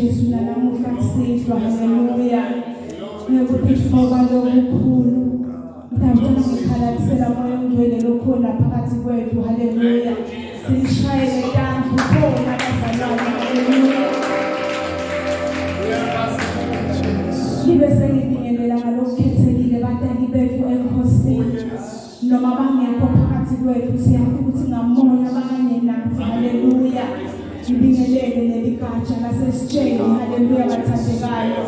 likaJesu nanamuhla kusihlwa. Haleluya. Ngekutitfoba lokukhulu. Ngitawucela ngikhalalisela moya ongcwele lokhona phakathi kwethu. Haleluya. Simshayele tandla ukhona bazalwane. Haleluya. Ngibe sengibingelela ngalokukhethekile batali bethu eNkosini. Noma bangekho phakathi kwethu siyazi ukuthi ngamoya bakanye nathi. Haleluya. Ngibingelele leligatsha lasesitsheni. Haleluya bathandekayo.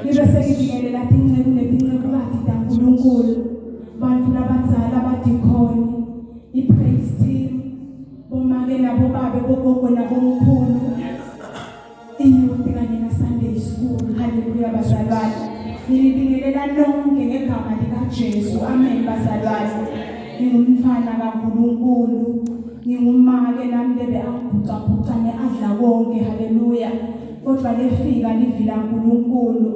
Ngibe sengibingelela tinceku netincekukati taNkulunkulu. Bantfu labadzala badikhoni. I-praise team. Bomake nabobabe, bogogo nabomkhulu. Iyouth kanye na Sunday school. Haleluya bazalwane. Nginibingelela nonke ngegama likaJesu. Amen bazalwane. Ngingumfana kaNkulunkulu. Ngingumake nami lebe angibhucabhucane adla konke. Haleluya. Kodwa lefika livi laNkulunkulu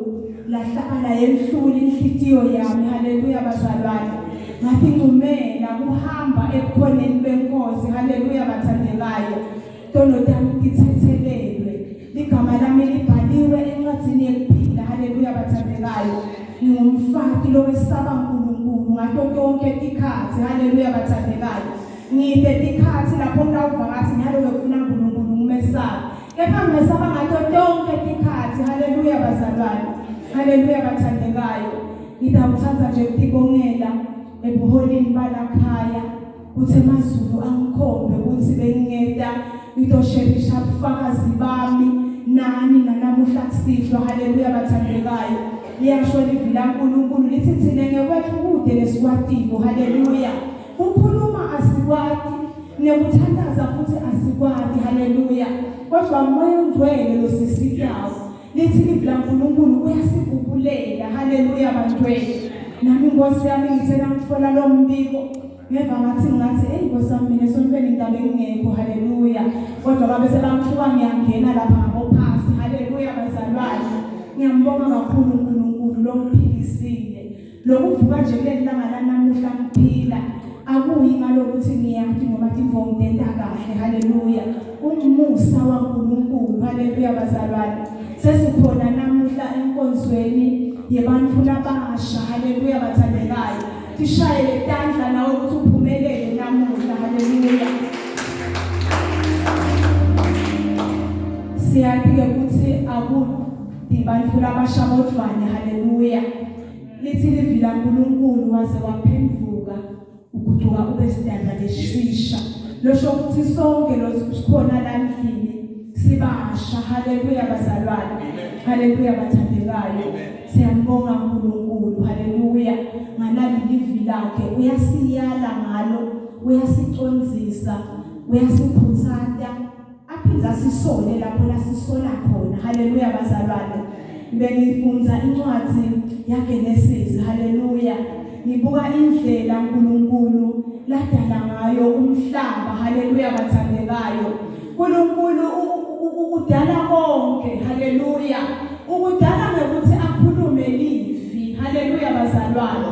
lahlala yehlula inhlitiyo yami. Haleluya bazalwane. Ngathi ngcumela kuhamba ebukhoneni benkosi. Haleluya bathandekayo. Tono tami tithethelelwe. Ligama lami libhaliwe encwadzini yekuphila. Haleluya bathandekayo. Ngingumfati lowesaba uNkulunkulu ngato tonke tikhatsi. Haleluya bathandekayo. Ngide tikhatsi lapho ngitawuva ngathi ngiyaloke kufuna uNkulunkulu ngimesabe. Kepha ngimesaba ngato tonke tikhatsi. Haleluya bazalwane. Haleluya bathandekayo. Ngitawutsandza nje kutibongela ebuholini balakhaya. Kutsi emazulu angikhombe kutsi bengingeta ngitosherisha bufakazi bami nani nanamuhla kusihlwa. Haleluya bathandekayo. Liyasho livi laNkulunkulu lithi thina ngekwethu kude lesikwatiko. Haleluya. Kukhuluma asikwati nekuthandaza futhi asikwati. Haleluya. Kodwa uMoya oNgcwele losisitayo lithi livi laNkulunkulu uyasigubulela. Haleluya bantwele. Nami Nkosi yami ngithe nangithola lo mbiko Ngeva ngathi ngathi hey Nkosi yami mina esontweni ngidabe ngingekho haleluya kodwa babe sebangithuka ngiyangena lapha ngabo past haleluya bazalwane ngiyambonga kakhulu uNkulunkulu longiphilisile lokuvuka nje kuleli langa lanamuhla ngiphila akuyi ngalokuthi ngiyati ngoba tintfo ngitenta kahle haleluya umusa waNkulunkulu haleluya bazalwane sesikhona namuhla enkonzweni yebantfu labasha haleluya bathandekayo Tishayele tandla nawe ukuthi uphumelele namuhla. Haleluya. Siyazi-ke ukuthi akudibantfu labasha bodvwane. Haleluya. Lithi livi laNkulunkulu waze waphenduka ugucuka ube sidalwa lesisha. Losho ukuthi sonke lo sikhona la endlini sibasha. Haleluya bazalwane. Haleluya bathandekayo. Siyambonga uNkulunkulu. Haleluya. Ngalali livi lakhe uyasiyala ngalo, uyasicondzisa, uyasiphuthatha aphindze asisole lapho lasisola khona. Haleluya bazalwane. Bengifundza incwadi yaGenesis. Haleluya. Ngibuka indlela uNkulunkulu ladala ngayo umhlaba. Haleluya bathandekayo. uNkulunkulu udala konke. Haleluya. Ukudala ngokuthi akhulume livi. Haleluya bazalwane.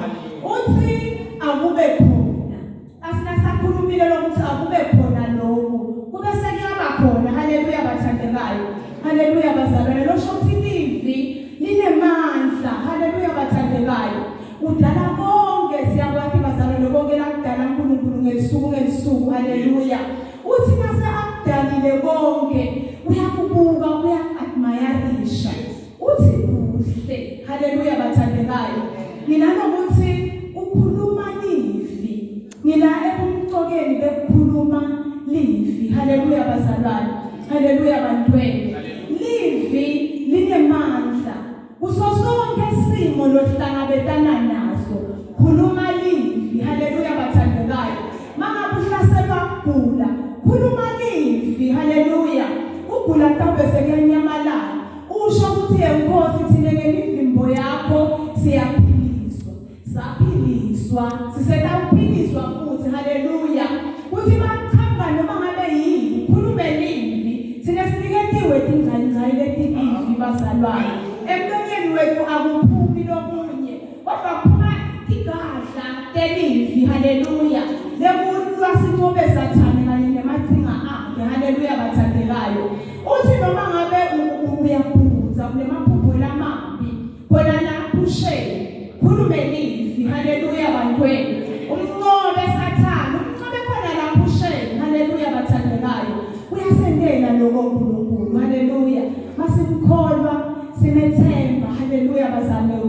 Uthi akube khona. Asinasakhulumile lokuthi akube khona lokhu. Kube sekuyaba khona. Haleluya bathandekayo. Haleluya bazalwane. Losho ukuthi livi linemandla. Haleluya bathandekayo. Udala konke siyakwati bazalwane konke lakudala uNkulunkulu ngelisuku ngelisuku. Haleluya. Uthi mase akudalile konke uyakubuka uya-admirisha uthi kuhle. Haleluya bathandekayo. Nginanokuthi ukhuluma livi. Ngila ebumcokeni bekukhuluma livi. Haleluya bazalwane. Haleluya bantwele. Livi linemandla. Kuso sonke isimo lohlangabetana naso khuluma livi. Haleluya bathandekayo. Mangabe uhlaselwa kugula, khuluma livi. Haleluya. Kugula kutawube sekuyanyamalala. Usho ukuthi yenkosi thina ngemivimbo yakho siyaphiliswa. Saphiliswa, sisetawuphiliswa futhi. Haleluya. Kuthi makuchamba noma ngabe yini, khulume livi. Thina siniketiwe tingcayingcayi letilivi bazalwane. Emlonyeni wethu akuphumi lokunye, kodwa kuphuma tigadla telivi. Haleluya. Lekulwa sincobe Sathane kanye nemachinga akhe. Haleluya bathandekayo. Uthi noma ngabe uyagula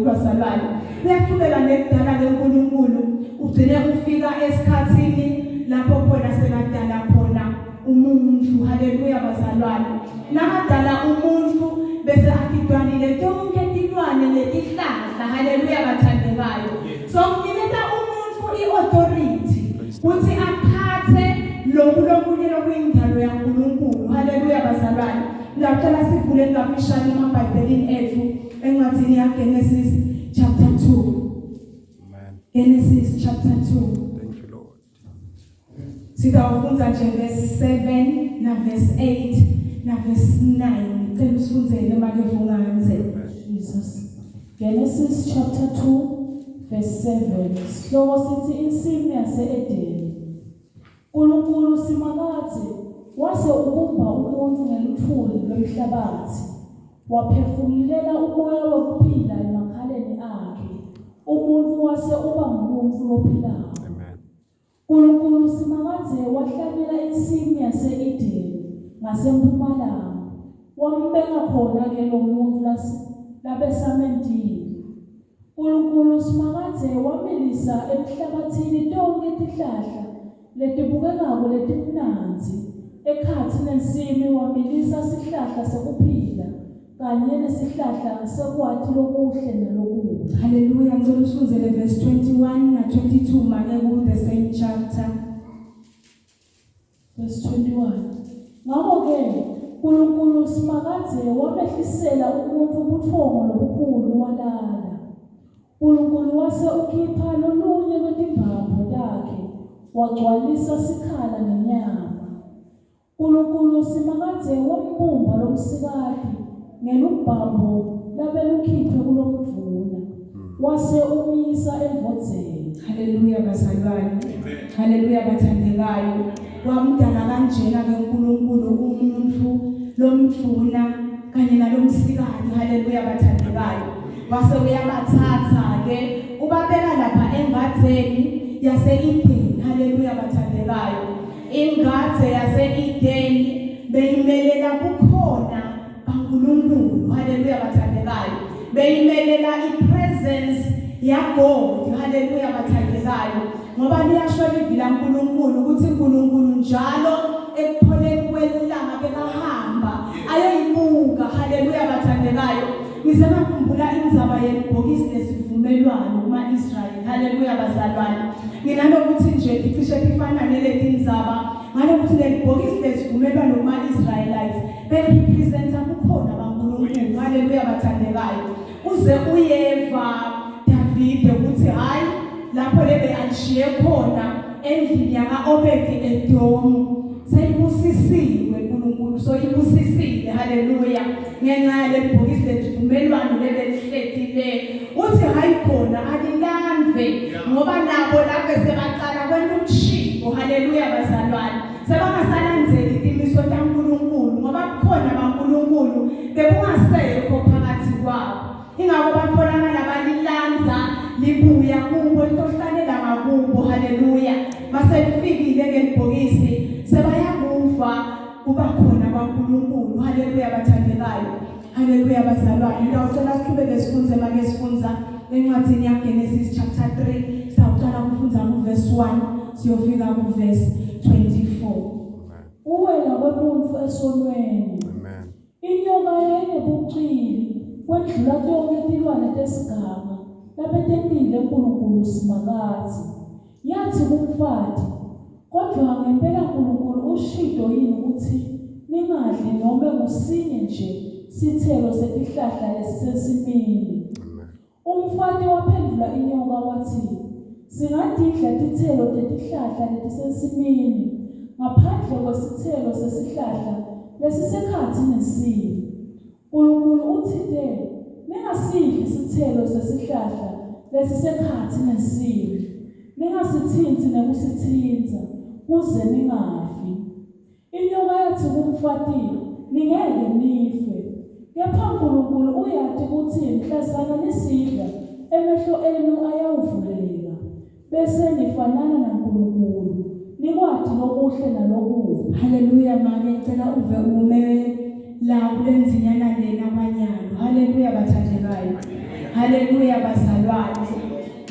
bazalwane. Uyachubeka nekudala ke uNkulunkulu, ugcine ufika esikhathini lapho khona sekadala khona umuntu. Haleluya bazalwane. Nakadala umuntu bese akidwanile tonke tilwane letihlahla. Haleluya bathandekayo. So kuniketa umuntu iauthority ukuthi aphathe lokhu lokunye lokuyindalo yaNkulunkulu. Haleluya bazalwane. Ngiyacela sivule ngafishane emabhayibhelini ethu encwadini yaGenesis chapter 2. Amen. Genesis chapter 2. Thank you, Lord. Sitawufundza nje verse 7 na verse 8 na verse 9. Cela usifundzele make Vunganze. Jesus. Genesis chapter 2 verse 7. Sihloko sithi insimu yase-Edeni. Nkulunkulu Simakadze wase ubumba umuntu ngeluthuli lwemhlabathi, waphefumulela umoya wekuphila emakhaleni akhe, umuntu wase uba ngumuntu lophilako. Amen. Nkulunkulu Simakadze wahlanyela insimu yase-Edeni ngasempumalanga, wambeka khona-ke lo muntu labesamentile. Nkulunkulu Simakadze wamilisa emhlabatsini tonkhe tihlahla letibukekako letimnandzi, ekhatsi nensimi wamilisa sihlahla sekuphila kanye nesihlahla sekwati lokuhle nalokubi. Hallelujah. Ngicela usifundzele verse 21 na 22 make ku the same chapter. Verse 21. Ngakho-ke Nkulunkulu Simakadze wamehlisela umuntfu butfongo lobukhulu walala. Nkulunkulu wase ukhipha lolunye lwetimbambo takhe wagcwalisa sikhala ngenyama. Nkulunkulu Simakadze wambumba lomsikati ngelubhambo labelukhiphe kulomdvuna, wase umyisa endvodzeni. Haleluya bazalwane. Haleluya bathandekayo. Wamdala kanjena ke uNkulunkulu umuntu lomdvuna kanye nalomsikati. Haleluya bathandekayo. Wase uyabathatha ke ubabeka lapha engadzeni yase-Edeni. Haleluya bathandekayo. Ingadze yase-Edeni beyimelela kukhona kaNkulunkulu. Haleluya bathandekayo. Beyimelela ipresence yaGod. Haleluya bathandekayo. Ngoba liyasho livi laNkulunkulu ukuthi uNkulunkulu njalo ekupholeni kwelanga bekahamba ayoyibuka. Haleluya bathandekayo. Ngize ngakhumbula indzaba yelibhokisi lesivumelwano kuma-Israyeli. Haleluya bazalwane. Nginalokuthi nje ticishe tifana naleti ndzaba ngalokuthi lelibhokisi lesivumelwano kuma-Israelites belirepresenta bukhona baNkulunkulu. Haleluya bathandekayo. Uze uyeva Davide ukuthi hayi lapho lebe alishiye khona endlini yaka-Obedi Edomu seyibusisiwe uNkulunkulu soyibusisile. Haleluya. Ngenxa yalelibhokisi lesivumelwano lebelihleti le uthi hayi khona alilandve ngoba nabo lapho sebaqala kwenta umshiko. Haleluya bazalwane. Sebangasalandzeli timiso taNkulunkulu ngoba kukhona baNkulunkulu bebungasekho phakathi kwabo. Ingakho batholakala balilandza libuya kubo litohlalela ngakubo. Haleluya. Maselifikile ke libhokisi sebayakuva kuba khona kwaNkulunkulu. Haleluya bathandekayo. Haleluya bazalwane. Ngiyacela siqhubeke sifunze make sifundza encwadini yaGenesis chapter 3. Sitawuqala kufundza kuverse 1 siyofika kuverse 24. Uwela kwemuntfu esonweni. Amen. Inyoka yayinebucili kwendlula tonkhe tilwane tesiganga labetentile Nkulunkulu Simakadze. Yatsi kumfati, Kodvwa ngempela Nkulunkulu ushito yini kutsi ningadli nome ngusinye nje sitselo setihlahla lesisensimini? Amen. Umfati waphendvula inyoka watsi, Singatidla titselo tetihlahla letisensimini, ngaphandle kwesitselo sesihlahla lesisekhatsi nensimu. Nkulunkulu utsite, Ningasidli sitselo sesihlahla lesisekhatsi nensimu, ningasitsintsi nekusitsintsa, kuze ningafi. Inyoka yatsi kumfati, Ningeke nife. Kepha Nkulunkulu uyati kutsi mhlazana nisidla, emehlo enu ayawuvuleka, bese nifanana naNkulunkulu, nikwati lokuhle nalokubi. Haleluya make ngicela uve ume La kulenzinyana lena kwanyalo. Haleluya bathandekayo. Haleluya bazalwane.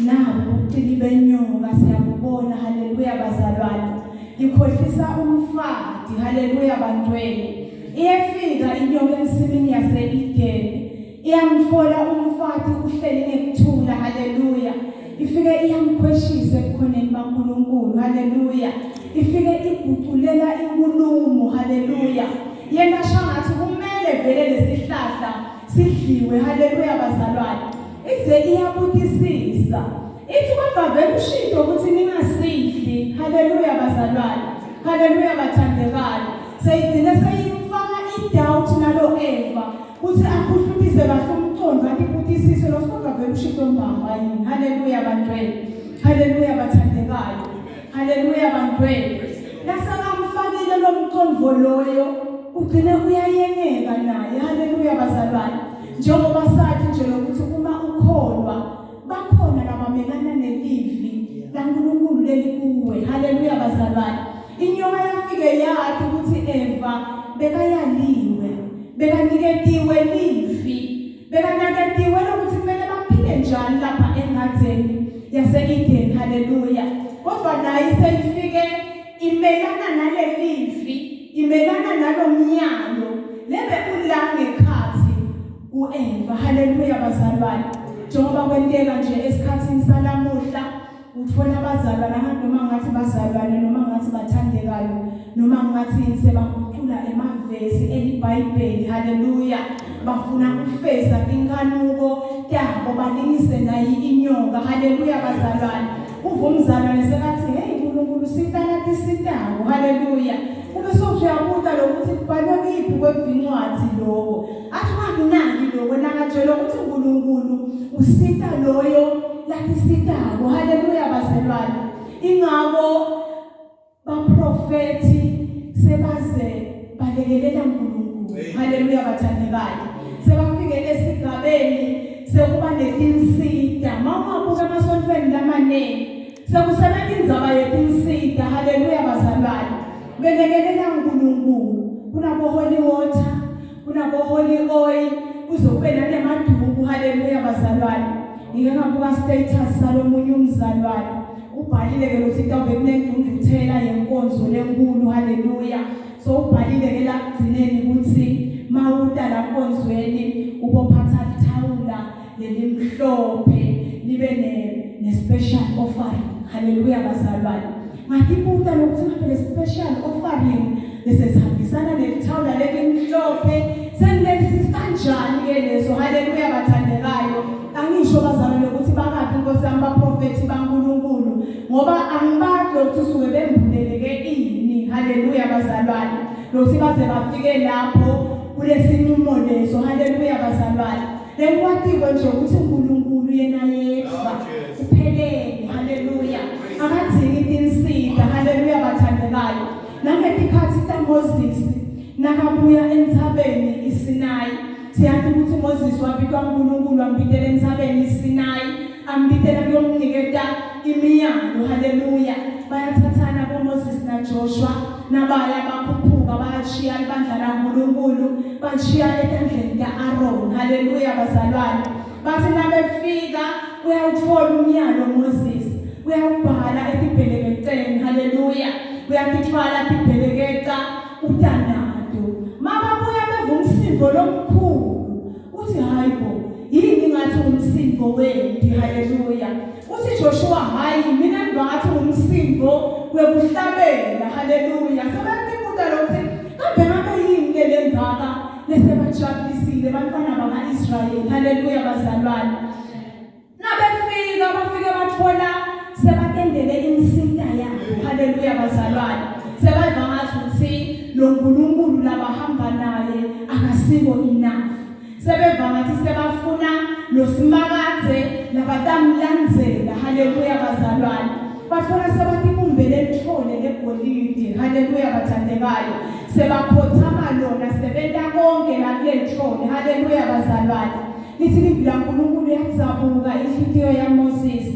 Nabo ubuqili benyoka siyabubona. Haleluya bazalwane. Ikhohlisa umfati. Haleluya bantwele. Iyefika inyoka ensimini yase-Edeni. Iyamtfola umfati uhleli ngekuthula. Haleluya. Ifike iyamkhweshisa ebukhoneni baNkulunkulu. Haleluya. Ifike iguculela inkulumo. Haleluya. Yena shangathi kumele vele lesihlahla sidliwe. Haleluya bazalwane. Ize iyabutisisa. Ithi kodwa vele ushito ukuthi ningasidli. Haleluya bazalwane. Haleluya bathandekayo. Seyigcine seyimfaka idoubt nalo Eva Uthi akhuhlukise kahle umcondo atibutisise lo kodwa vele ushito mbamba yini. Haleluya bantwele. Haleluya bathandekayo. Haleluya bantwele. Nasekamfakile lo mcondo loyo ugcine uyayengeka naye. Haleluya bazalwane. Njengoba sathi nje lokuthi uma ukholwa bakhona labamelana nelivi laNkulunkulu lelikuwe. Haleluya bazalwane. Inyoka yafike yathi ukuthi Eva bekayaliwe, bekaniketiwe livi, bekanaketiwe lokuthi kumele baphile njani lapha engadzeni yase-Eden. Haleluya. Kodwa naye seyifike imelana nalelivi, imelana nalomyalo lebe ula ngekhathi uEva. Haleluya bazalwane. Njengoba kwenteka nje esikhathini salamuhla Uthola abazalwane noma ngathi bazalwane noma ngathi bathandekayo noma ngathi sebaguqula emavesi eliBhayibheli. Haleluya. Bafuna ukufeza inkanuko tabo balingise nayi inyoka. Haleluya bazalwane. Uva umzalwane sekathi hey uNkulunkulu sitana tisitako. Haleluya. Kube sothi uyabuta lokuthi kubhalwe kiphi kwevincwadi lokho. Athi ungakunaki lokho nakatshela ukuthi uNkulunkulu usita loyo lakisitako. Haleluya bazalwane. Ingako baprofeti sebaze balekelela uNkulunkulu. Haleluya bathandekayo. Sebafike esigabeni sekuba netinsita. Mawungabuka emasontweni lamaningi sekusebenza indzaba yetinsita. Haleluya bazalwane. Belekelela uNkulunkulu. Kunabo holy water, kunabo holy oil, kuze kube nanemaduku. Haleluya bazalwane. Ngike ngabuka status salomunye umzalwane ubhalile ke ukuthi tawube kunengqungquthela yenkonzo lenkulu. Haleluya. So ubhalile ke la kugcineni ukuthi mawuta la nkonzweni ubophatha lithawula lelimhlophe libe ne ne special offering. Haleluya bazalwane. Ngatibuta lokuthi ngabe le special offering bese sihambisana nelithawula lelimhlophe sengilesi kanjani ke leso. Haleluya bathandekayo. Angisho bazalwane ukuthi bangaphi inkosi yami baprofeti baNkulunkulu ngoba angibati lokuthi usuke bembuleleke ini. Haleluya bazalwane. Lokuthi baze bafike lapho kulesinqumo leso. Haleluya bazalwane. Lengikwatiko nje ukuthi uNkulunkulu yena yedwa uphelele. Haleluya. Akadzingi tinsita. Haleluya bathandekayo. Nangetikhathi taMoses nakabuya entsabeni iSinayi siyathi ukuthi uMoses wabikwa uNkulunkulu wambitela entsabeni iSinayi ambitela kuyomniketa imiyalo. Haleluya. Bayathathana boMoses naJoshua nabaya bakhuphuka bayashiya ibandla laNkulunkulu bashiya etandleni ka-Aaron. Haleluya bazalwane. Bathi nabefika uyawuthola umyalo Moses, uyawubhala etibhelekeceni. Haleluya. Uyatithwala tibhelekeca utanato. Mababuya beva umsindo lomkhulu uthi hayi bo yini ngathi umsindo wempi. Haleluya. Uthi Joshua hayi mina ngibangathi umsindo wekuhlabela. Haleluya. Sebatibuta lokuthi kambe ngabe yini le lengaka lesebajabulisile bantwana baka-Israyeli. Haleluya bazalwane. Nabefika bafike bathola sebatendele insita yabo. Haleluya bazalwane. Sebeva ngathi ukuthi lo nkulunkulu labahamba naye akasiko enough. Sebeva ngathi sebafuna lo Simakadze labatamlandzela. Haleluya bazalwane. Bathola sebatibumbele lithole legolide. Haleluya bathandekayo. Sebakhothama lona sebenta konke la kulelithole. Haleluya bazalwane. Lithi livi laNkulunkulu yadzabuka inhlitiyo yaMoses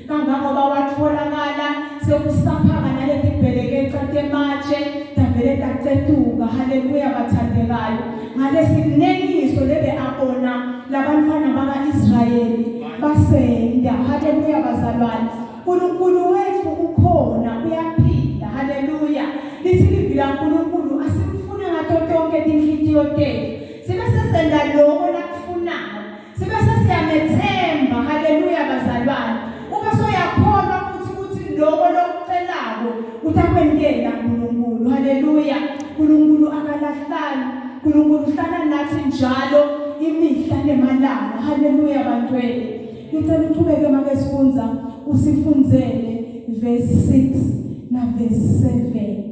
kangangoba watholakala sekusaphaka naleti bhelekeca tematshe tavele tacetuka. Haleluya bathandekayo. Ngalesinengiso lebe abona labantwana baka-Israyeli basenda. Haleluya bazalwane. uNkulunkulu wethu ukhona, uyaphila. Haleluya. Lithi livi laNkulunkulu asimfune ngato tonke tinhlitiyo tethu. Sibe sesenda lokho lakufunayo. Sibe sesiyamethemba. Haleluya bazalwane. Ube soyakholwa futhi ukuthi lokho lokucelako utakwentela uNkulunkulu. Haleluya. uNkulunkulu akalahlani. uNkulunkulu uhlala nathi njalo imihla nemalanga. Haleluya bantwele. Ngicela uchubeke make sifundza usifundzele verse 6 na verse 7.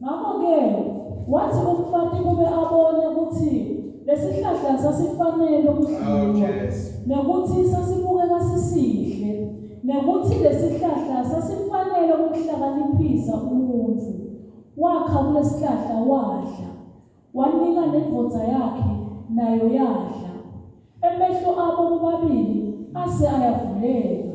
Ngakho-ke wathi umfati kube abone ukuthi lesihlahla sasifanele ukudliwa, Oh, Jesu. nekuthi sasibukeka sisihle, nekuthi lesihlahla sasifanele ukuhlakaniphisa umuntu, wakha kulesihlahla wadla, wanika nendvodza yakhe nayo yadla. Emehlo abo bobabili ase ayavuleka,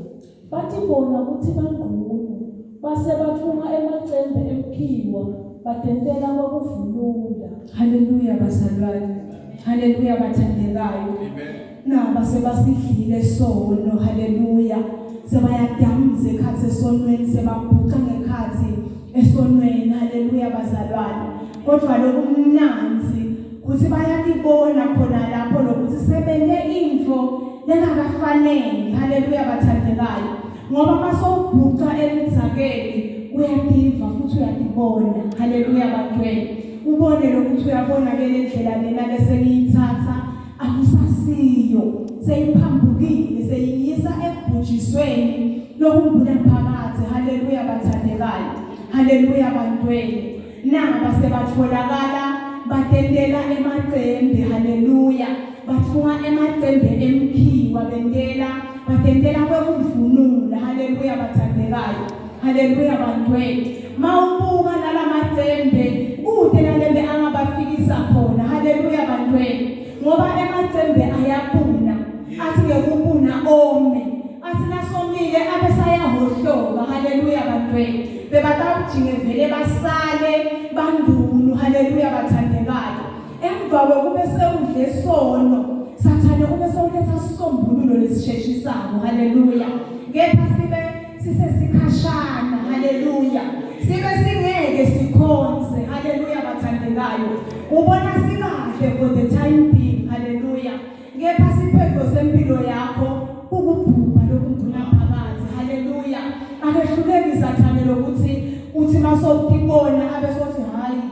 batibona kutsi bangcunu, base batfunga emacembe emkhiwa batentela kwekuvunula. Haleluya bazalwane. Haleluya bathandekayo. Amen. Naba sebasidlile sono. Haleluya. Sebayadamza ekhathi esonweni, sebabhuqa ngekhathi esonweni. Haleluya bazalwane. Kodwa lokumnanzi kuthi bayakibona khona lapho lokuthi sebente intfo lengakafaneli. Haleluya bathandekayo. Ngoba masowubhuqa emdzakeni uyativa futhi uyatibona. Haleluya bantwele. Ubone lokuthi uyabona ke le ndlela lena lesengiyithatha akusasiyo, seyiphambukile, seyiyisa ekubhujisweni lokumbula phakathi. Haleluya bathandekayo. Haleluya bantwele. Naba sebatholakala batentela emacembe. Haleluya. Batfunga emacembe emkhiwa bentela batentela kwekuvunula. Haleluya bathandekayo. Haleluya bantwele. Mawubuka nalamacembe kude nalembe angabafikisa khona. Haleluya bantwele. Ngoba emacembe ayabuna, athi ngekubuna ome, athi nasomile abe sayahohloka. Haleluya bantwele. Bebatawujinge vele basale bandunu. Haleluya bathandekayo. Emva kwekube sewudle sono, Sathane ube sewuletha sisombululo lesisheshisako. Haleluya. Kepha sibe sisesikhashana. Haleluya. Sibe singeke sikhonze. Haleluya bathandekayo. Ubona sikahle for the time being. Haleluya. Kepha siphetho sempilo yakho ukubhubha lokungcina phakathi. Haleluya. Akehluleki Sathane lokuthi uthi masowutibona abe sothi hayi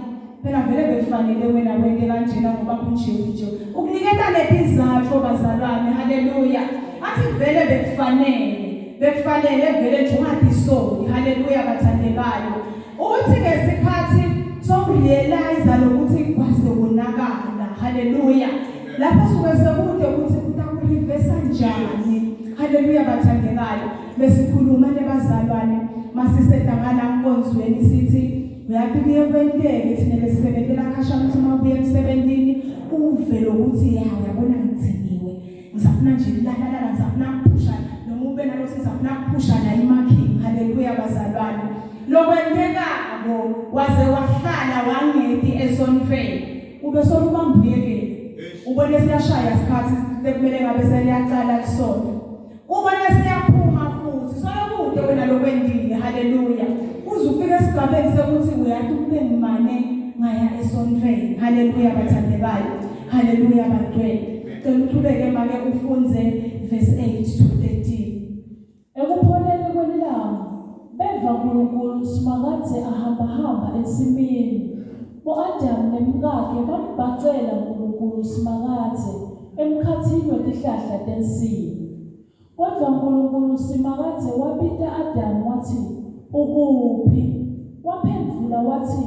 phela vele bekufanele wena wente kanjena ngoba kunje kunje. Ukuniketa letizathu bazalwane. Haleluya. Athi vele bekufanele. Bekufanele vele nje ungadisoli. Haleluya bathandekayo. Uthi ngesikhathi sowurealize lokuthi kwaze konakala. Haleluya. Lapho suke sekude ukuthi utakureversa njani. Haleluya bathandekayo. Besikhuluma nebazalwane masiseda ngala nkonzweni sithi uyathi kuye kwenteke thina besisebentela khashana ukuthi uma ubuya emsebentini uve lokuthi ya uyabona ngidiniwe, ngisafuna nje ukulalala, ngisafuna ukuphusha noma ube nalokuthi ngisafuna ukuphusha la imarking. Haleluya bazalwane. Lokwentekako waze wahlala wangeti esontfweni ube solubambuyekele, ubone siyashaya isikhathi lekumele ngabe seliyaqala kusonto, ubone siyaphuma futhi solokude wena lokwendile. Haleluya. Uze ufike esigabeni sekuthi uyathi kube ngimane ngaya esontweni. Haleluya bathandekayo. Haleluya bantwele. Cela uchubeke make ufunze verse 8 to 13. Ekupholeni kwelilanga beva uNkulunkulu Simakadze ahambahamba ensimini. Bo-Adamu nemkakhe bambhacela uNkulunkulu Simakadze emkhatsini wetihlahla tensimi. Kodwa uNkulunkulu Simakadze wabita Adamu wathi, "Ukuphi?" Waphendvula wathi,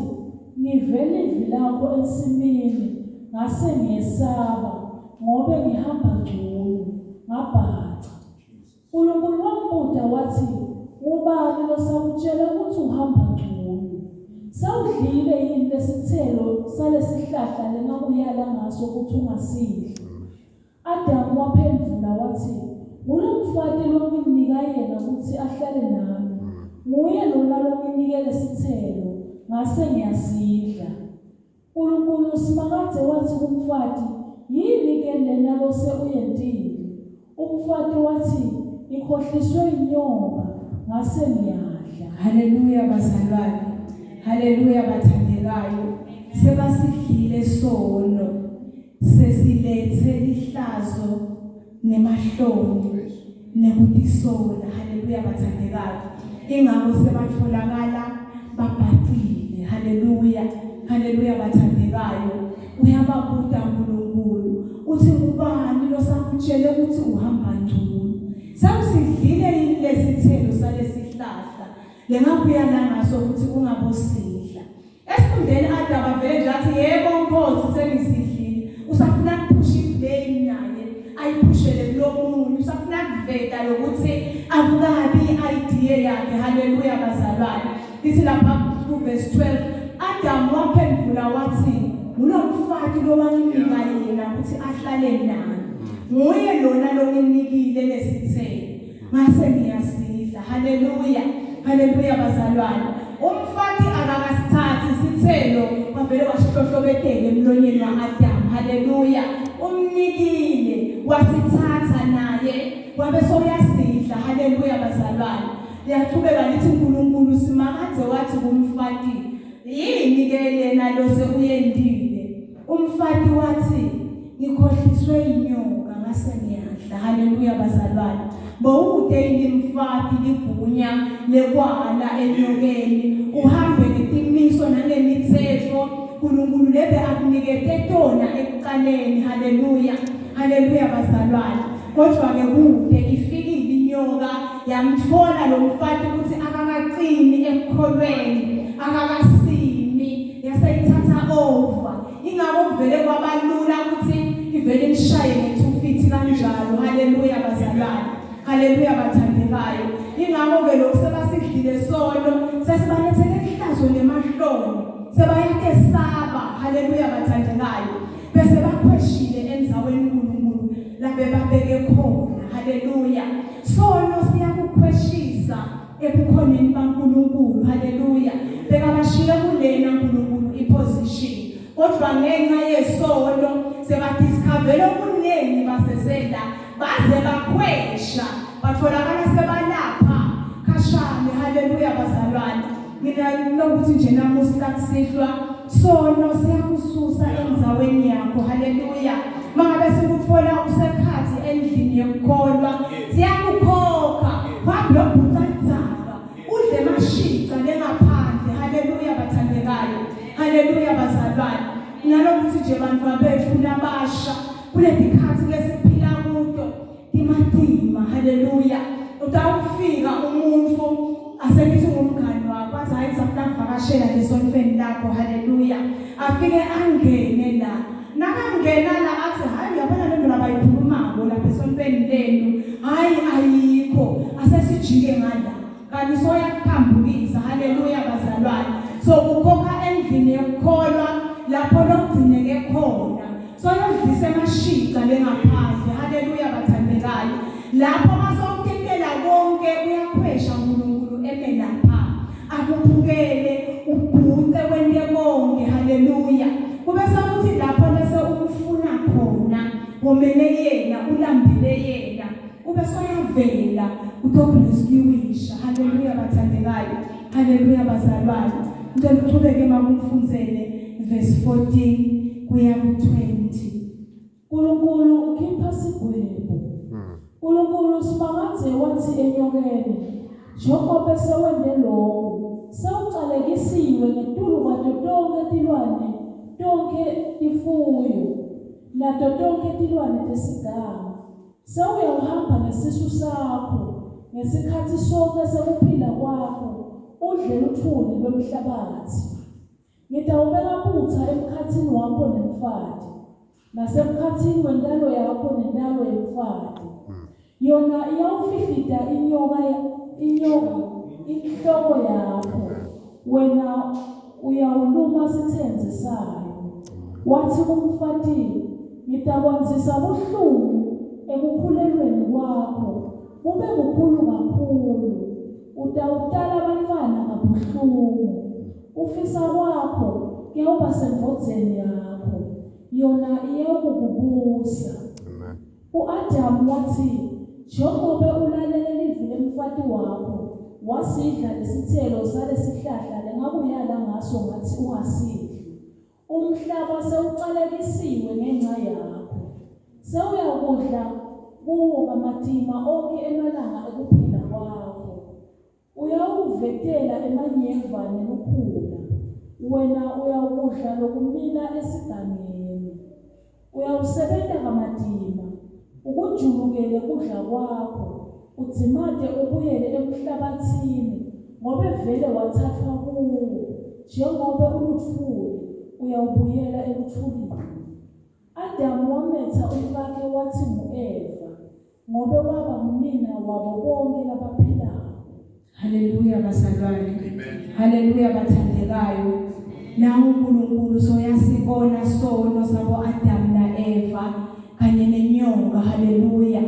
"Ngive livi lakho ensimini, ngase ngiyesaba, ngobe ngihamba ngcunu, ngabhaca." uNkulunkulu wambuta wathi, "Ngubani losakutshela ukuthi uhamba ngcunu? Sewudlile yini lesitselo salesihlahla lengakuyala ngaso ukuthi ungasidli?" Adamu waphendvula wathi, "Ngulomfati longinika yena kutsi ahlale nami. Nguye lona longinike lesitselo, ngase ngiyasidla." Nkulunkulu Simakadze watsi kumfati, Yini ke lena lose uyentile? Umfati watsi, Ngikhohliswe yinyoka, ngase ngiyadla. Haleluya bazalwane. Haleluya bathandekayo. Sebasidlile sono. Sesilethe lihlazo nemahloni nekutisola. Haleluya bathandekayo. Ingakho sebatholakala babhacile. Haleluya. Haleluya bathandekayo. Uyababuta uNkulunkulu uthi ngubani losakutshele ukuthi uhamba ngcono? Sewusidlile yini lesithelo salesihlahla lengabuya ngaso ukuthi ungabosidla? Esikhundleni Adam avele nje athi yebo Nkosi sengisidlile. Usafuna kuphusha iblame naye ayiphushele kulomunye. Usafuna kuveta lokuthi akukabi i-idea yakhe. Haleluya bazalwane. Lithi lapha kuverse 12 Adam waphendula wathi ngulomfati lowanginika yena ukuthi ahlale nami. Nguye lona longinikile lesithelo. Ngase ngiyasidla. Haleluya. Haleluya bazalwane. Umfati akakasithathi isithelo wavele wasihlohlobetela emlonyeni wa-Adam. Haleluya. Umnikile wasithatha naye wabe soyasidla. Haleluya bazalwane. Liyaqhubeka lithi uNkulunkulu simakadze wathi kumfati yini ke lena lose uyendile. Umfati wathi ngikhohliswe inyoka ngase ngiyadla. Haleluya bazalwane. Bowude yini mfati ligunya lekwala enyokeni uhambe ngetimiso nangemitsetfo uNkulunkulu lebe akunikete tona ekuqaleni. Haleluya. Haleluya bazalwane. Kodwa ke kude ifikile inyoka yamthola lo mfati ukuthi akakaqini ekukholweni, akakasimi, yaseyithatha over. Ingakho kuvele kwabalula ukuthi ivele imshaye nge-250 kanjalo. Haleluya bazalwane. Haleluya bathandekayo. Ingakho ke lokhu sebasidlile sono sesibalethele ihlazo nemahloni. Sebayakesaba. Haleluya bathandekayo. Bese bakhweshile endzaweni uNkulunkulu labe babeke khona. Haleluya. Sono siyakukhweshisa ebukhoneni baNkulunkulu. Haleluya. Bekabashiye kulena uNkulunkulu iposition. Kodwa ngenxa yesono sebadiscovera okuningi basesela baze bakhwesha batholakala sebalapha khashane. Haleluya bazalwane. Mina nokuthi nje namuhla kusihlwa sono siyakususa endzaweni yakho. Haleluya. Mangabe sikuthola usekhathi endlini yokukholwa siyakukhokha uhambe uyobhuca idzaka udle mashica lengaphandle. Haleluya bathandekayo. Haleluya bazalwane. Nalokuthi nje bantu bethu labasha kuletikhathi lesiphila kuto timatima. Haleluya. Utawufika umuntu asengithi ngumngani wakho athi hayi ngizafuna kuvakashela lesontweni lakho. Haleluya. Afike angene la, nakangena la athi hayi uyabona le nto labayikhulumako lapha esontweni lenu, hayi ayikho, asesijike ngala kanti soyakuphambukisa. Haleluya bazalwane. So kukhokha endlini yokukholwa lapho logcineke khona soyodlisa emashica lengaphandle. Haleluya bathandekayo. Lapho masowutetela konke uyakhwesha uNkulunkulu eme lapha akubukele ubhuce wente konke. Haleluya. Kube sekuthi lapho bese umfuna khona womele yena ulambile yena ube soyavela utokurescueisha. Haleluya bathandekayo. Haleluya bazalwane. Ngicela uchubeke makumfundzele verse 14 kuya ku-20. uNkulunkulu ukhipha sigwebo. uNkulunkulu Simakadze wathi enyokeni, njengoba sewente lokhu, sewucalekisiwe ngetulu kwato tonkhe tilwane, tonkhe tifuyo, nato tonkhe tilwane tesiganga. Sewuyawuhamba ngesisu sakho ngesikhatsi sonke sekuphila kwakho, udle lutfuli lwemhlabatsi. Ngitawubeka butsa emkhatsini wakho nemfati, nasemkhatsini wentalo yakho nentalo yemfati. Yona iyawufihlita inyoka inhloko yakho, wena uyawuluma sitsendze sayo. Wathi kumfati, ngitakwandzisa buhlungu ekukhulelweni kwakho, bube bukhulu kakhulu. Utawutala bantfwana kabuhlungu. Ufisa kwakho kuyawuba sendvodzeni yakho, yona iyawukubusa. Amen. U-Adamu watsi, Njengobe ulalele livi lemfati wakho, wasidla lesitselo salesihlahla lengakuyala ngaso ngatsi ungasidli, umhlaba sewucalekisiwe ngenca yakho. Sewuyakudla kuwo kamatima onkhe emalanga ekuphila kwakho. Uyawukuvetela emanyeva nelukhula, wena uyawukudla lokumila esigangeni. Uyawusebenta kamatima, ukujulukele kudla kwakho, udzimate ubuyele emhlabatsini, ngobe vele watsatfwa kuwo. Njengobe ulutfuli, uyawubuyela elutfulini. Adamu wametsa umkakhe watsi ngu-Eva, ngobe waba ngunina wabo bonkhe labaphilako. Haleluya bazalwane. Haleluya bathandekayo. Na uNkulunkulu soyasibona sono sabo Adam na Eva kanye nenyoka. Haleluya.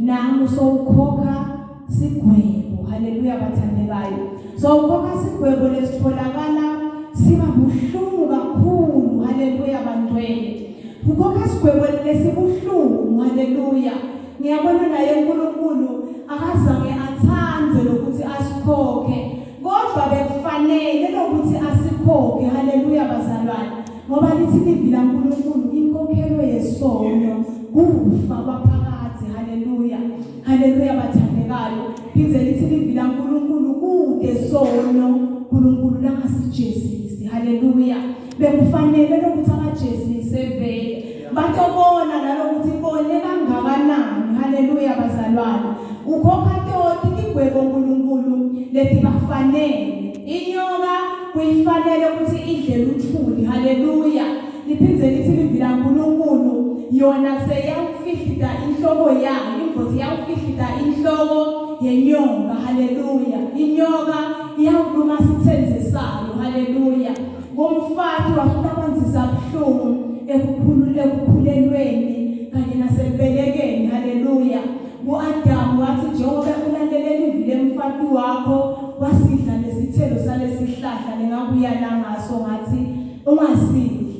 Nangu sowukhokha sigwebo. Haleluya bathandekayo. Sowukhokha sigwebo lesitholakala siba buhlungu kakhulu. Haleluya bangcwele. Ukhokha sigwebo lesibuhlungu. Haleluya. Ngiyabona naye uNkulunkulu akazange atsandze lokuthi asikhokhe, kodwa bekufanele lokuthi asikhokhe. Haleluya bazalwane, ngoba lithi livi laNkulunkulu inkokhelo yesono kufa kwaphakadze. Haleluya, haleluya bathandekayo. Phindze lithi livi laNkulunkulu kude sono uNkulunkulu langasijezisi. Haleluya, bekufanele lokuthi abajezise vele batobona nalokuthi bone kangakanani. Haleluya bazalwane, ukhokha toti tigwebo uNkulunkulu letibafanele. Inyoka kuyifanele ukuthi idle luthuli. Haleluya, liphindze lithi livi laNkulunkulu yona seyawufihlita inhloko yayo, indvodza iyawufihlita inhloko yenyoka. Haleluya, inyoka iyawuluma sitsenze sayo. Haleluya, kumfati wafika kwandzisa buhlungu ekukhulelweni kanye nasembelekeni. Haleluya, ku-Adamu wathi njengoba ulalele livi lemfati wakho wasidla lesithelo salesihlahla lengakuyala ngaso ngathi ungasidli,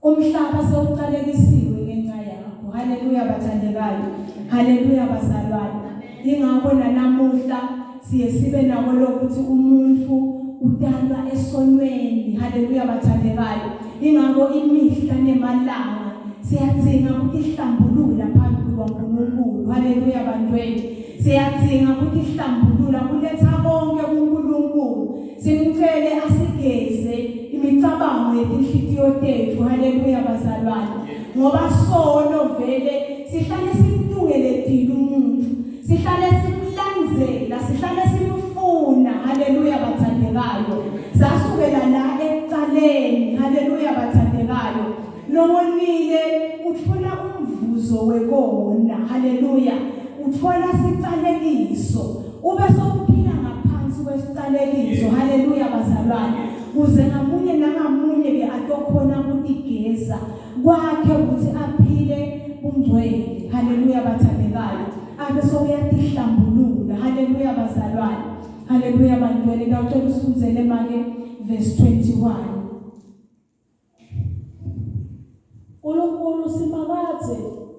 umhlaba sewucalekisiwe ngenxa yakho. Haleluya bathandekayo. Haleluya bazalwane. Ingakho nanamuhla siye sibe nako lokuthi umuntu udalwa esonweni. Haleluya bathandekayo. Ingakho imihla nemalanga siyadzinga ukutihlambulula phambi kwaNkulunkulu. Haleluya bantwethu, siyadzinga ukutihlambulula, kuletha konke kuNkulunkulu, simcele asigeze imicabango yetinhlitiyo tethu. Haleluya bazalwane, ngoba sono vele sihlale simtungeletile umuntu, sihlale simlandzela, sihlale simfuna. Haleluya bathandekayo, sasukela la ekucaleni. Haleluya bathandekayo, lowonile utfola umvuzo wekona. Haleluya, utfola sicalekiso, ube sowuphila ngaphansi kwesicalekiso. Haleluya bazalwane, kuze ngamunye nangamunye ke atokhona kutigeza kwakhe ukuthi aphile ungcwele. Haleluya bathandekayo, abe sowuyatihlambulula. Haleluya bazalwane. Haleluya bangcwele, ngiyacela usifundzele make verse 21. Nkulunkulu Simakadze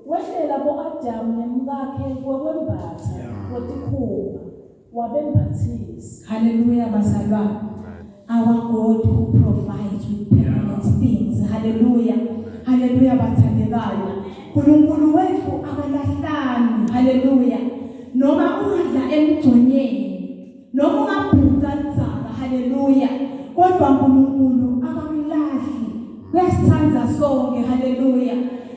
wehlela bo-Adamu nemkakhe kwekwembatsa kwetikhumba, wabembatsisa. Haleluya bazalwane. Our God who provides with permanent things. Haleluya. Haleluya bathandekayo. uNkulunkulu wethu akalahlani. Haleluya. Noma ungadla emgconyeni, noma ungabhuca lidzaka, haleluya, kodwa uNkulunkulu akakulahli. Uyasithanda sonke. Haleluya.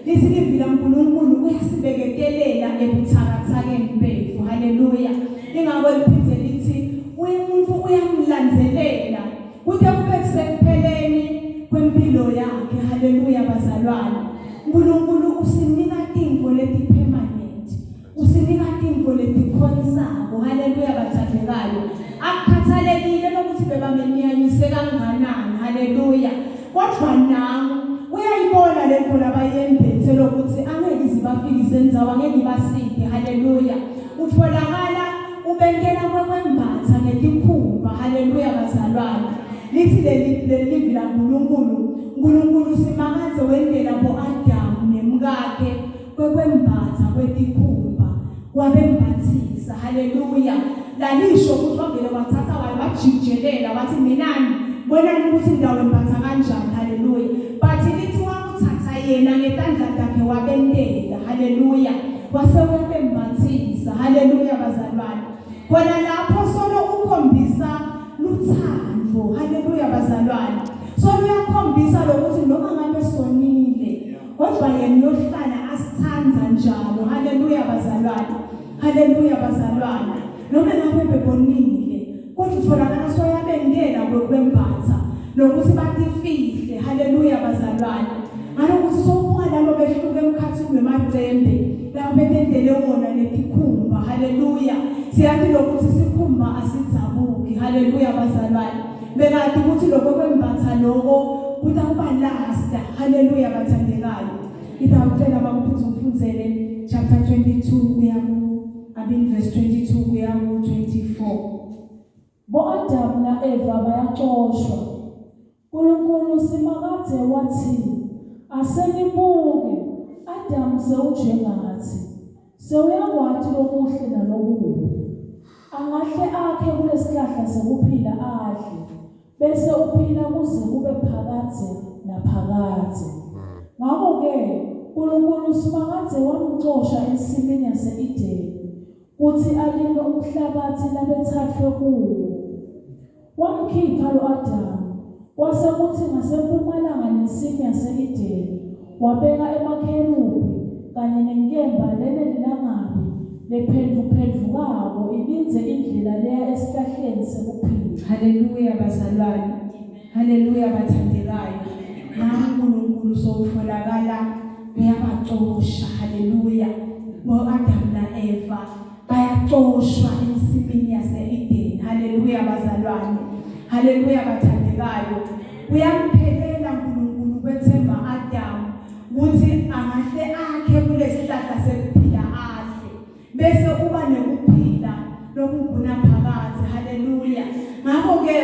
Lithi livi laNkulunkulu uyasibeketelela ebuthakathakeni bethu. Haleluya. Ingakho liphindze lithi umuntu uyamlandzelela kude kube kusekupheleni kwempilo yakhe. Haleluya bazalwane. uNkulunkulu usinika tintfo leti permanent, usinika tintfo letikhonsako. Haleluya bathandekayo. Akukhathalekile lokuthi bebamenyanyise kanganani. Haleluya, kodwa nangu uyayibona lento labayembethe lokuthi angeke izibafikise endzawo, angeke ibaside. Haleluya, utfolakala ubentela kwekwembatha ngetikhumba. Haleluya bazalwane. Lithi leli lelivi laNkulunkulu, uNkulunkulu simakadze wendela boAdamu nemkakhe kwekwembatha kwetikhumba wabembathisa. Haleluya. Lalisho ukuthi wavele wathatha wabajijelela wathi minani bonani ukuthi ngidawembatha kanjani. Haleluya. But lithi wakuthatha yena ngetandla takhe wabentela. Haleluya. Wase wabembathisa. Haleluya bazalwane. Khona lapho solo ukhombisa luthando. Haleluya bazalwane. Solo uyakhombisa lokuthi noma ngabe sonile kodwa yena uyohlala asithanda njalo. Haleluya bazalwane. Haleluya bazalwane. Noma ngabe bebonile kodwa utholakala soyabendela kwekwembatha nokuthi batifihle. Haleluya bazalwane. Ngalokuthi sowubuka lalo behluke emkhathini wemacembe lawo betendele wona netikhumba. Haleluya. Siyazi lokuthi sikhumba asidzabuki. Haleluya bazalwane. Bekade ukuthi lokho kwembatha lokho kutawuba lasta. Haleluya bathandekayo. Ngitawucela bakuphuthe umfundzele chapter 22 kuya ku I mean verse 22 kuya ku 24. Bo-Adamu na-Eva bayacoshwa. Nkulunkulu Simakadze watsi, Asenibuke, Adamu sewunjengatsi, sewuyakwati lokuhle nalokubi. Angahle akhe kulesihlahla sekuphila adle, bese uphila kuze kube phakadze naphakadze. Ngako-ke Nkulunkulu Simakadze wamcosha ensimini yase-Edeni kutsi alime umhlabatsi labetsatfwe kuwo. Wamkhipha lo-Adamu, kwase kutsi ngasempumalanga nensimu yase-Edeni wabeka emakherubhi kanye nenkemba lenelilangabi lephendvuphendvukako ilindze indlela leya esihlahleni sekuphila. Haleluya bazalwane. Haleluya bathandekayo. NaNkulunkulu sowutholakala uyabacosha. Haleluya. Bo-Adam na-Eva bayacoshwa ensimini yase-Eden. Haleluya bazalwane. Haleluya bathandekayo. Uyamphelela uNkulunkulu kwethemba Adam ukuthi angahle akhe kulesihlahla sekuphila adle bese uba nekuphila lokuguna phakathi. Haleluya. Ngakho ke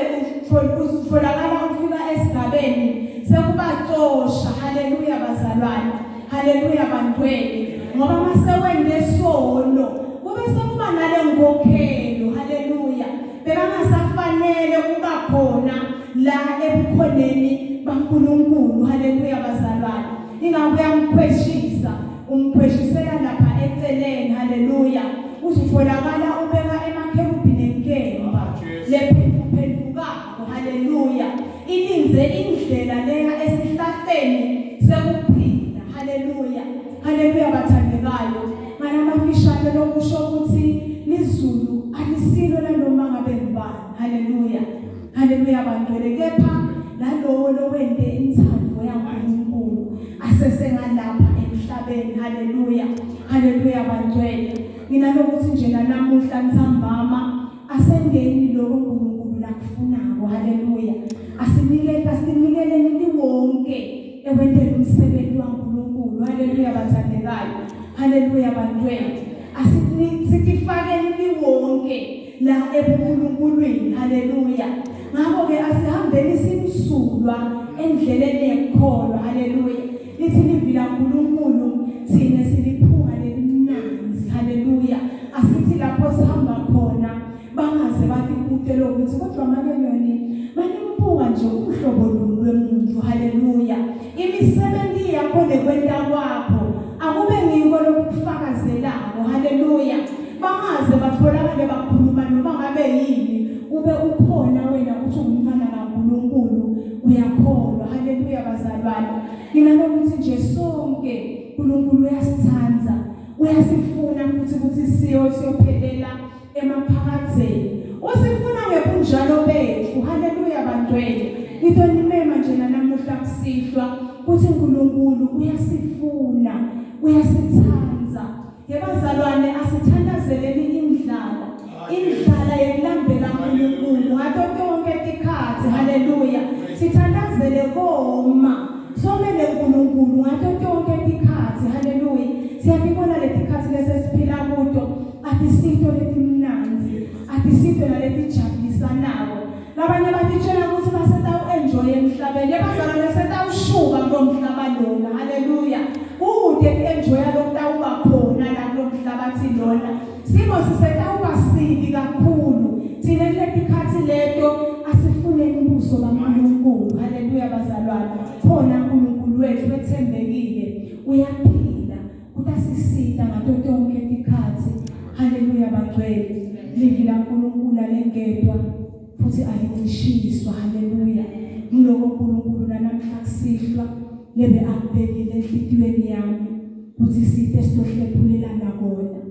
utholakala ufika esigabeni sekubacosha. Haleluya bazalwane. Haleluya bantwele. Ngoba mase wende sono kube sekuba nale nkokhelo. Haleluya. Bekangasafanele kuba khona la ebukhoneni baNkulunkulu. Haleluya bazalwane. Ingakho uyamkhweshisa, umkhweshisela lapha eceleni. Haleluya. Uzutholakala ubeka emakherubhi nenkemba lephendvuphendvukako. Haleluya. Ilinze indlela leya esihlahleni sekuphila. Haleluya. Haleluya bathandekayo. Ngalamafishane lokusho ukuthi lizulu alisilo lanoma ngabe ngubani. Haleluya. Haleluya bangcwele, kepha nalowo lowente intsandvo yaNkulunkulu asesengalapha emhlabeni. Haleluya. Haleluya bangcwele. Nginalokuthi nje namuhla ntsambama asendeni lokho uNkulunkulu lakufunako. Haleluya. Asinikele asinikeleni liwonke ekwenteni umsebenzi waNkulunkulu. Haleluya bathandekayo. Haleluya bangcwele. Asitifakeni liwonke la ebuNkulunkulwini. Haleluya. Ngakho ke asihambeni simsulwa endleleni yekukholwa. Haleluya. Lithi livi laNkulunkulu thina siliphunga lelimnandzi. Haleluya. Asithi lapho sihamba khona bangaze batibute lokuthi kodwa make nyoni manimbuka nje umhlobo luni lwemuntu. Haleluya. Imisebenzi yakho nekwenta kwakho akube ngiko lokufakazelako. Haleluya. Bangaze batholakale bakhuluma noma ngabe yini, ube ukhona wena uthi ungumntwana kaNkulunkulu, uyakholwa. Haleluya bazalwane. Nginalokuthi nje sonke uNkulunkulu uyasithanda, uyasifuna futhi ukuthi siyo siyophelela emaphakadzeni. Usifuna ngebunjalo bethu. Haleluya bangcwele. Ngizonimema nje namuhla kusihlwa ukuthi uNkulunkulu uyasifuna, uyasithanda. Yebazalwane asithandazeleni indlala. Indlala yekulambela uNkulunkulu ngato tonke tikhatsi. Haleluya. Sithandazele koma. Somele uNkulunkulu ngato tonke tikhatsi. Haleluya. Siyatibona letikhatsi lesesiphila kuto atisito letimnandzi, atisito naletijabulisanako. Labanye batitshela ukuthi baseta emhlabeni. Yebazalwane setawushuka kulomhlaba lona. Haleluya. Kude ku-enjoya lokutawuba khona la kulomhlabathi lona. Simo sisetawuba sibi kakhulu. Thina kuletikhathi leto asifune umbuso kaNkulunkulu. Haleluya bazalwane. Khona uNkulunkulu wethu wethembekile. Uyaphila. Utasisita ngato tonkhe tikhatsi. Haleluya bangcwele. Livi laNkulunkulu alengedwa futhi alincishiswa. Haleluya. Ngiloko uNkulunkulu nanamhla kusihlwa lebe akubekile enhlitiyweni yami kutsi site sitohlephulelana kona.